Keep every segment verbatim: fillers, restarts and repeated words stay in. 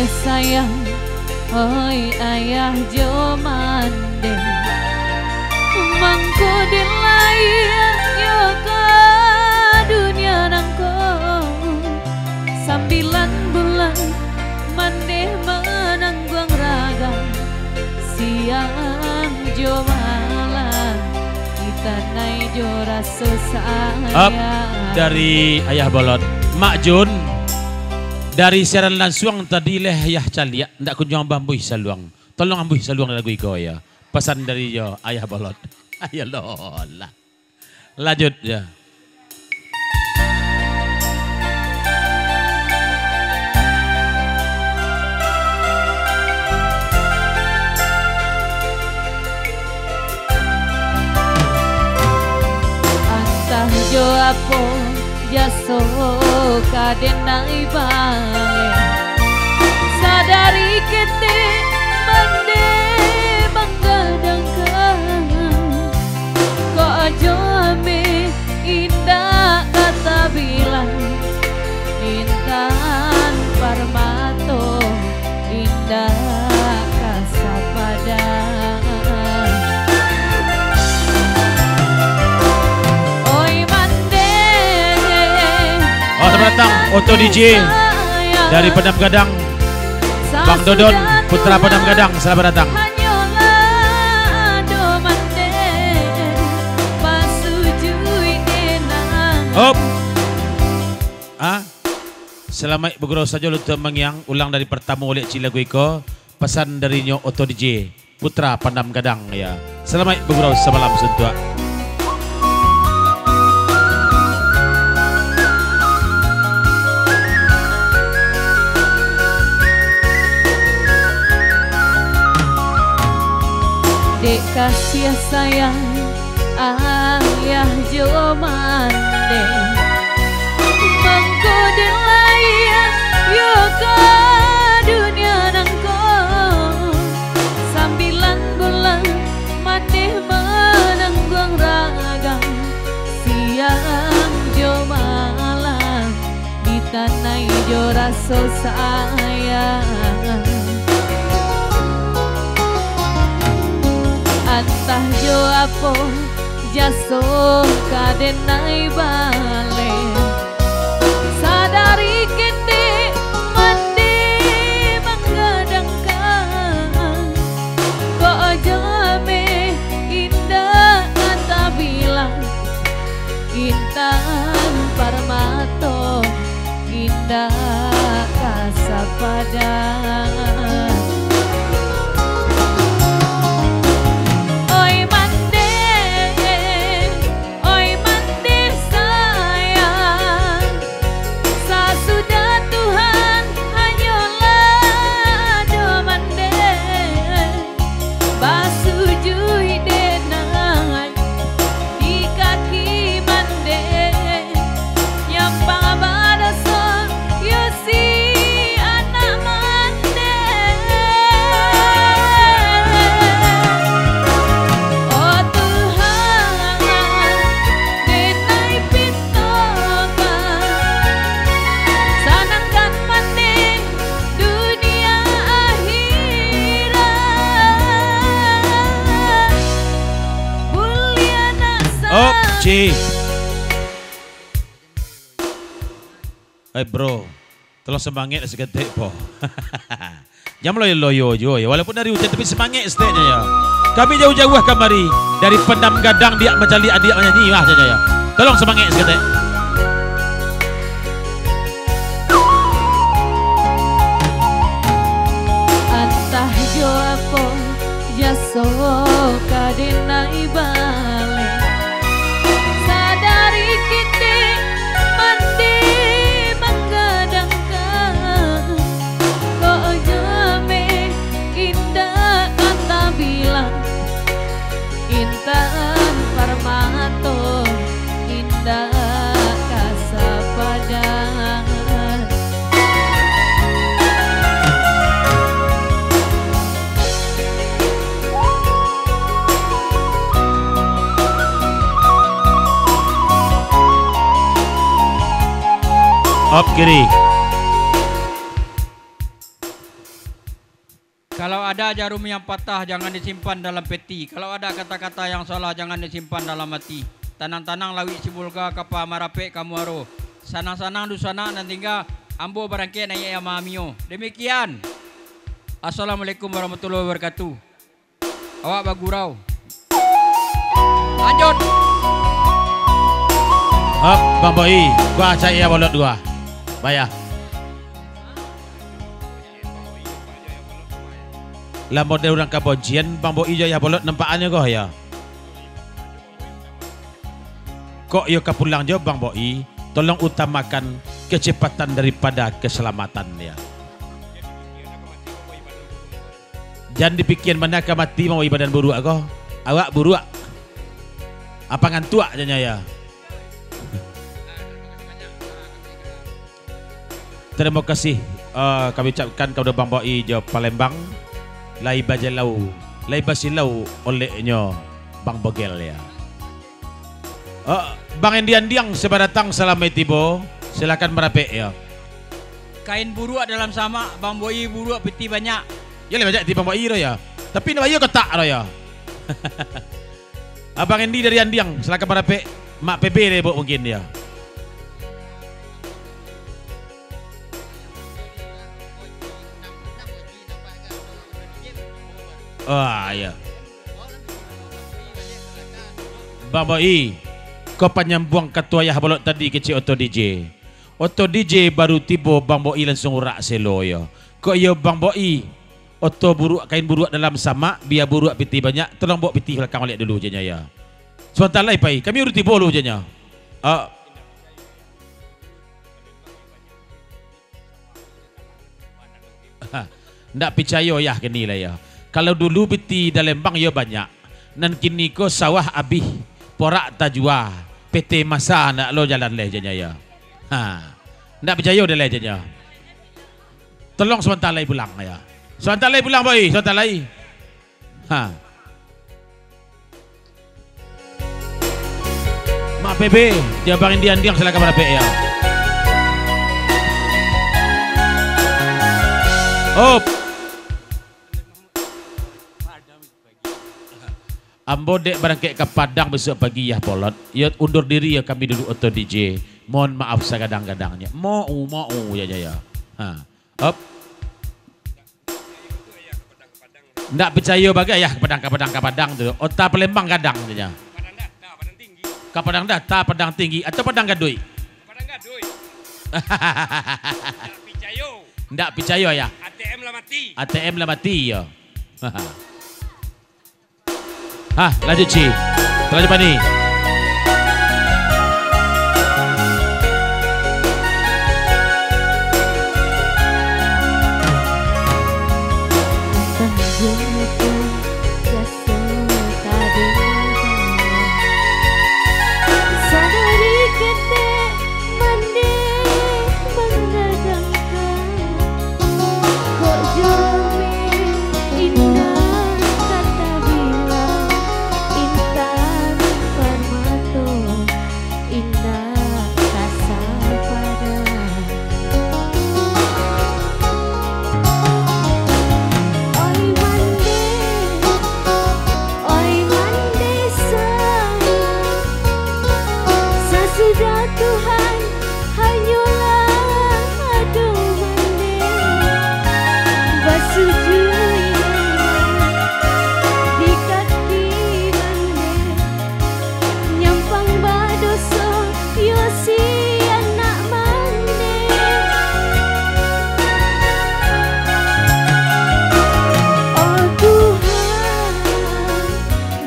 Sayang, oi ayah jo mandeh, mangko dek layaknyo ka dunia nangko, sambilan bulan mandeh manangguang ragam, siang jo malam, ditanai jo raso sayang. Up, dari Ayah Bolot. Mak Jun, dari siaran lansuang tadi leh Ayah caliak, ndak kunjuang ambuih saluang. Tolong ambuih saluang lagu iko, yo. Pasan dari yo, Ayah Bolot. Ayo lo lah. Lanjut, yo. Antah jo apo jaso ka den naiak baleh, sadari ketek mandeh manggadangkan, kok jo ameh indak ka tabilang, intan parmato indak ka sapadan. Oi mandeh. Oh, selamat datang, Oto D J dari Padang Gadang. Bang Dodon, putra Padang Gadang, selamat datang. Hanyolah ado mandeh, pasujuik denai. Hop. Ah? Salamaik bagurau sajo Lutut Mangiang, ulang dari partamo ulek cik lagu iko, pasan darinyo Oto D J, putra Padang Gadang, ya. Salamaik bagurau samalam suntuak. Dek kasiah sayang ayah jo mandeh, mangko den layaknyo ka dunia nangko, sambilan bulan mandeh manangguang ragam, siang jo malam ditanai jo raso sayang. Antah jo apo jaso ka den naiak baleh, sadari ketek mandeh manggadangkan, kok jo ameh indak ka tabilang, intan parmato indak ka sapadan. Oi mandeh, oi mandeh sayang, sasudah Tuhan hanyolah ado mandeh. Basujuik denai di kaki mandeh, nyampang baraso yo si anak mandeh. Oh Tuhan, denai pintokan, sanangkan mandeh dunia akhirat. Buliah nak sa- Op, Ci. Eh, bro, tolong semangat saketek, po. Jan loyo-loyo juo, yo. Walaupun dari ujan, tapi semangat saketeknyo, yo. Kami jauah-jauah kamari dari Padang Gadang, diak mancaliak, diak manyanyi, wah, sajo, yo. Tolong semangat saketek. Antah jo apo jaso ka den naiak baleh, sadari ketek mandeh manggadangkan, kok jo ameh indak ka tabilang, intan parmato indak ka sapadan. Op kiri. Kalau ada jarum yang patah, jangan disimpan dalam peti. Kalau ada kata-kata yang salah, jangan disimpan dalam hati. Tanang-tanang lawik Sibolga, kapa marapek ka muaro. Sanang-sanang dunsanak nan tingga, ambo barangkek naiak Yamaha Mio. Demikian. Assalamualaikum warahmatullahi wabarakatuh. Awak bagurau. Lanjut. Hop, Bang Boi, gua cari Yah Bolot gua. Bayar. Lah model urang kabanjian, Bang Boi jo Yah Bolot nampakannyo ko yo. Kok iyo ka pulang jo Bang Boi, tolong utamakan kecepatan daripada keselamatan yo. Jan dipikian bana ka mati Bang Boi badan buruak ko. Awak buruak. Apa ngantuak janyo yo. Tarimo kasih, eh, kami ucapkan kapado Bang Boi jo Palembang, lai bajalau, lai basilau oleknyo Bang Bogel yo. Eh, Bang Endi Andiang, saba datang salamai tibo, silakan marapek yo. Kain buruak dalam samak, Bang Boi buruak piti banyak. Yo lah banyak ti Bang Boi ro yo. Tapi nak bayar kotak ro yo. Abang Endi dari Andiang, silakan marapek. Mak P B deh, Bok, mungkin yo. Ah, iyo. Bang Boi, ko panyambuang kato Yah Bolot tadi kecek Oto D J. Oto D J baru tibo, Bang Boi langsuang urak selo yo. Kok iyo Bang Boi, oto buruak, kain buruak dalam samak, bia buruak piti banyak, tolong baok piti balakang baliak dulu, janyo yo. Sabanta lai pai, kami baru tibo lu, janyo. Ah. Ndak picayo Yah kini lai yo. Kalau dulu piti Dalembang yo banyak, nan kini ko sawah abih, porak tajua, P T Masa ndak lo jalan lai janyo yo. Ha. Ndak picayo deh lai janyo. Tolong sabanta lai pulang yo. Sabanta lai pulang, Boi, sabanta lai. Ha. Mak P B, di Abang Endi Andiang, silakan marapek yo. Op. Ambo dek barangkek ka Padang bisuak pagi Yah Bolot. Yo undur diri yo kami dulu Oto D J. Mohon maaf sagadang-gadangnyo. Mau, mau, yo, yo, yo. Ha. Op. Ndak picayo bagai Yah, ka Padang, ka Padang, ka Padang tu. Ota Palembang gadang tu nyo. Ka Padang Data, Padang Tinggi, atau Padang Gaduik? Ndak picayo. Ndak picayo Yah. A T M lah mati. A T M lah mati yo. Hah, lanjut, Ci. Terlalu manis. Mandeh manggadangkan, kok jo indak ka tabilang, intan parmato indak ka sapadang. Oi mandeh, oi mandeh sayang, sasudah Tuhan hanyolah ado mandeh, basujui di kaki mandeh, nyampang badoso yo si anak mandeh. Oh Tuhan,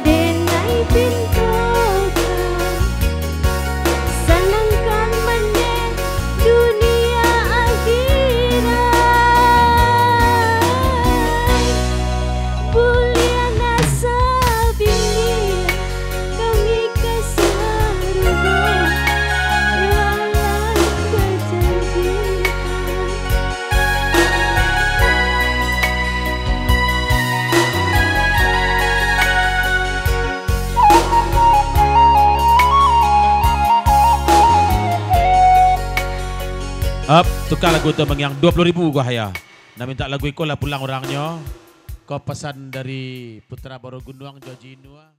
denai pintokan, sanangkan mandeh dunia akhirat. Buliah nak sabini, kami ka sarugo, lah bajanjian. Up, tukar lagu tu, Mangiang, dua puluh ribu gua haya. Nak minta lagu iko lah pulang urangnyo. Ko pesan dari Putra Baru Gunuang jo Jinua.